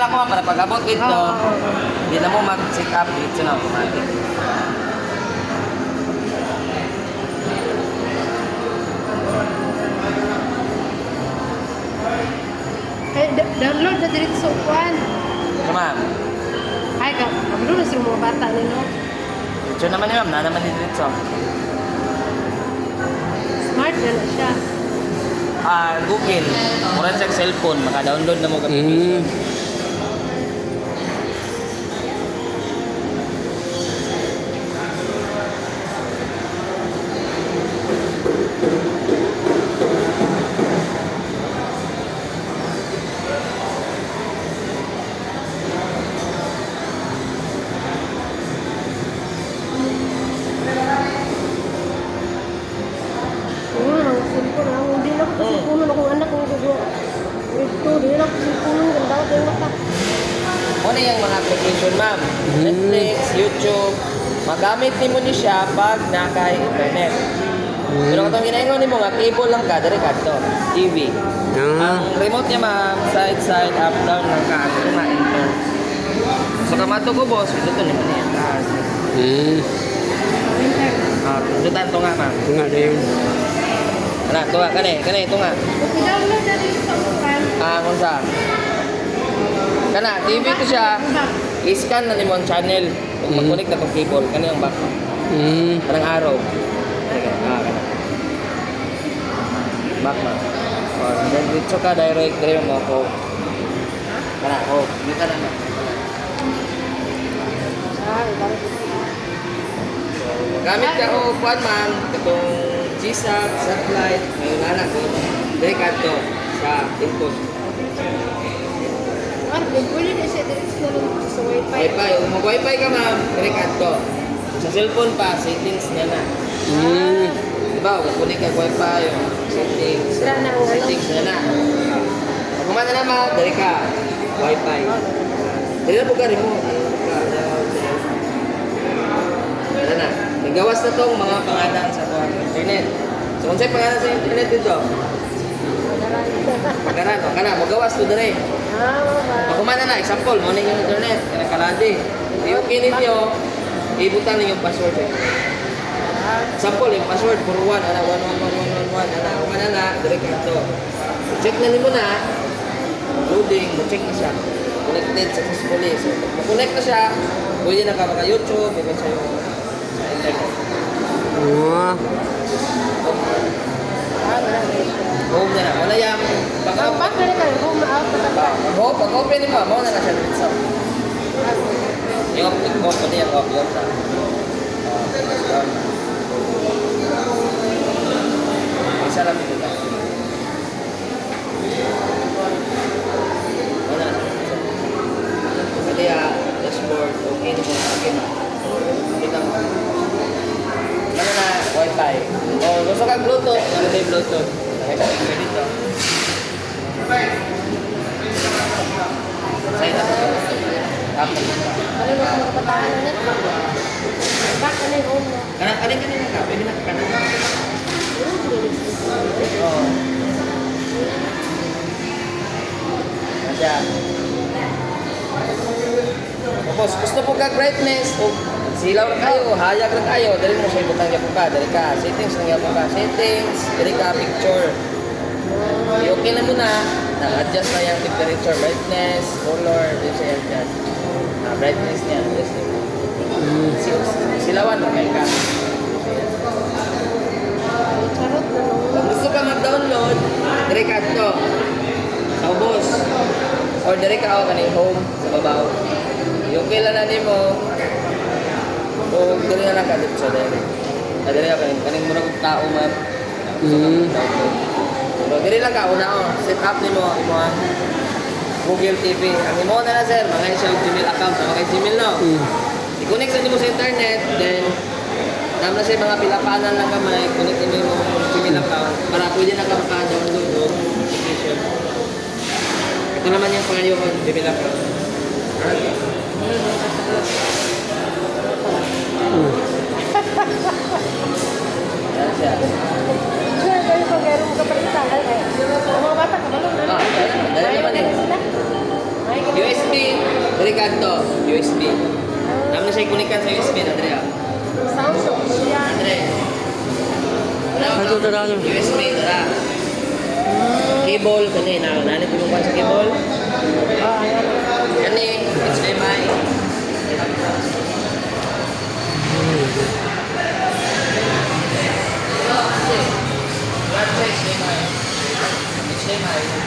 na lang ko, ma'am, para pag-abot dito, Oo. hindi na mo mag-set up dito na automatic. Ay, download na diretso kuan. So, ma'am, Ay, kabalo na sila mga bata nino. dito naman ni ma'am, na naman dito dito. Smart na na siya. Ah, Google. Mura sa cellphone, maka-download na mo ka application. Oo, ang cellphone. Ang hindi na ako cellphone akong anak ang gugo. Grade 2, di na ako cellphone. Ganda ko yung mata. Muna yung mga application, ma'am. Netflix, YouTube. Magamit nimo ni siya pag nakay internet. Pero katong ginaingon nimo nga cable lang ka diri kadto, TV. Ang remote niya, ma'am, side side up down lang ka ato nga enter. So kamato ko boss, ito to nimo niya taas. Winter. Ah, pindutan to nga, ma'am. Ito nga na yun. Ana, tunga kani, kani tunga. I-download na dito kuan. Ah, kung sa kana TV to siya. I-scan na nimo ang channel. Kung mag-connect na tong cable, kani ang back. Kanang arrow. Teka, ah, kana. Back ma. Oh, then dito ka direct dire mo ako. Kana, oh, dito na ma. Ah, iba. So, gamit ka og kuan, ma'am, katong GSAT, satellite, ngayon na na ko. Dire ka to sa input. Ah, pwede na siya diretso na lang dito sa wifi. Wi-Fi, kung mag-wifi ka, ma'am, dire ka to. Sa cellphone pa, settings niya na. Diba, kung kunin ka wifi, yung settings, Wala na ang ano. settings na na. Pag kumana na, ma'am, dali ka, wifi. Dali na po ka, remote. Ka, down, down. Wala na. Nagawas na tong mga pangalan sa tuwang internet. So, kung sa'yo pangalan sa internet dito, pagkaran, o, kana, magawas to dali. Ah, Pag kumana na, example, mo na yung internet, kana kaladi. I-okay ninyo, ibutang ninyo yung password sa internet. Example, yung password, 41, ana, 111111, ana, kumana na, direct ka to. Check na nimo na, loading, check na siya. Connected successfully. So, pag ma-connect na siya, pwede na ka maka-YouTube, even sa yung sa internet. Ah, wala na siya. Home na na. Wala yung, pag Ang back na kayo, home out na ka. pag pag open mo, mo na na siya dito. Yung off, off, pati yung off, yung sa. Ah, isa lang dito tayo. Wala na. Pati ah, dashboard, okay na mo, okay na. Kita mo. Ano na, wifi. O, gusto ka Bluetooth, ano ba yung Bluetooth? May speaker dito. Sa'yo na. Tapos. Ano na mga kabataan na nito? Back na yung home na. Kanang, kanin kanin ka, pwede na kanan. Oo. Asya. Tapos, gusto po ka brightness, o silaw na kayo, hayag na kayo, dali mo siya ibutang gyapon ka, dali ka, settings na gyapon ka, settings, dali ka, picture. I-okay na muna, na-adjust na yung temperature, brightness, color, dili siya i-adjust. Ah, brightness niya, adjust niya. Silawan, okay ka. Charot na no. Kung gusto ka mag-download, dire ka to. Sa ubos. Or dire ka ako kaning home sa babaw. Yung kailan na nimo o dire na lang ka dito sa dire. Ah, dire ka kaning kaning murag og tao, ma'am. Gusto ka mag-download. Pero dire lang ka una oh, set up nimo imo ang Google TV. Ang imo na lang, sir, mga siya og Gmail account, mga kay Gmail no. I-connect sa nimo sa internet, then Dam na siya mga pilapanan lang kamay, connect nimo yung Gmail account para pwede na ka maka-download og application. Ito naman yung pangayo ko, Gmail account. Alright. Yan siya. Sure, kayo pag meron mo kapalitan. Ay, ang mga bata, kabalo na. Ah, dali naman eh. Sila. Ay, USB USB, diri ka to, USB. Naman na siya ikunikan sa USB na diri ah. Sound siya. Andre. Ano to, ano? USB tara. Cable kani na nanit yung kwan sa cable. Ah, ayan. Kani HDMI. HDMI. HDMI.